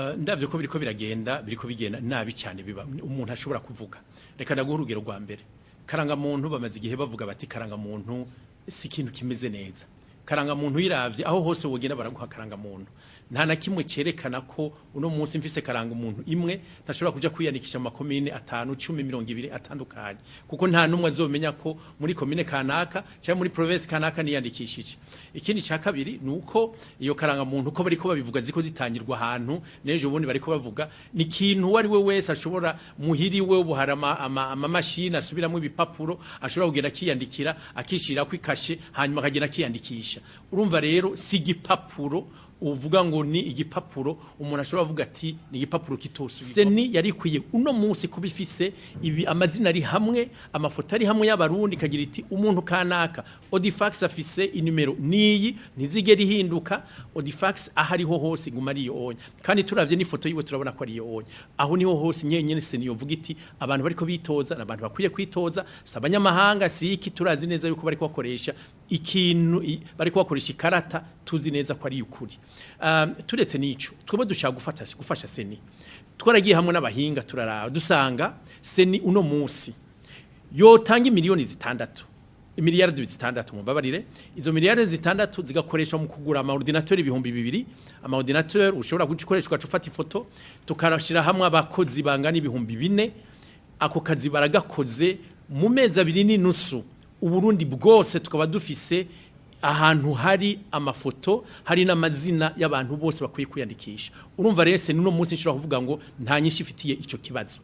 Ndavye ko biriko biragenda, biriko bigenda nabi cyane, biba umuntu ashobora kuvuga. Reka ndaguha urugero rwa mbere. Karangamuntu, bamaze igihe bavuga bati karangamuntu si ikintu kimeze neza. Karangamuntu yiravye, aho hose wogenda baraguha karangamuntu, nta na kimwe cerekana ko uno munsi mfise karangamuntu imwe ntashobora kuja kwiyandikisha mu makomine 5, 10, 20 atandukanye, kuko nta numwe azomenya ko muri komine kanaka cyangwa muri province kanaka niyandikishije. Ikindi ca kabiri nuko iyo karangamuntu, uko bariko babivuga, ziko zitangirwa ahantu n'ejo bundi bariko bavuga, ni ikintu uwo ari we wese ashobora muhiriwe. Ubu hari amamashini asubiramo ibipapuro, ashobora kugenda akiyandikira, akishirako ikashe, hanyuma akagenda akiyandikisha. Urumva rero si igipapuro uvuga ngo ni igipapuro umuntu ashobora kuvuga ati ni igipapuro kitosubirwa. CENI yari ikwiye uno munsi kuba ifise ibi, amazina ari hamwe, amafoto ari hamwe y'Abarundi, ikagira iti umuntu kanaka Audifax afise inimero niyi, ntizigera ihinduka. Audifax aho ariho hose iguma ari iyo onya, kandi turavye n'ifoto yiwe turabona ko ari iyo onya. Aho niho hose nyenyene CENI yovuga iti abantu bariko bitoza n'abantu bakwiye kwitoza, si abanyamahanga, si iki. Turazi neza yuko bariko bakoresha ikintu, bariko bakoresha ikarata tuzi neza ko ari ukuri. Turetse n'ico, twebwe dushaka gufasha CENI. Twaragiye hamwe n'abahinga, turaraba, dusanga CENI uno munsi yotanga 6 miliyoni, 6 miliyardi, mumbabarire. Izo 6 miliyardi zigakoreshwa mu kugura ama ordinateur 2000, ama ordinateur ushobora gukoresha ugaca ufata ifoto, tukarashira hamwe abakozi bangana 4000. Ako kazi baragakoze mu mezi 2.5, Uburundi bwose tukaba dufise ahantu hari amafoto, hari n'amazina y'abantu bose bakwiye kwiyandikisha. Urumva rero CENI uno munsi nshobora kuvuga ngo nta nyinshi ifitiye ico kibazo.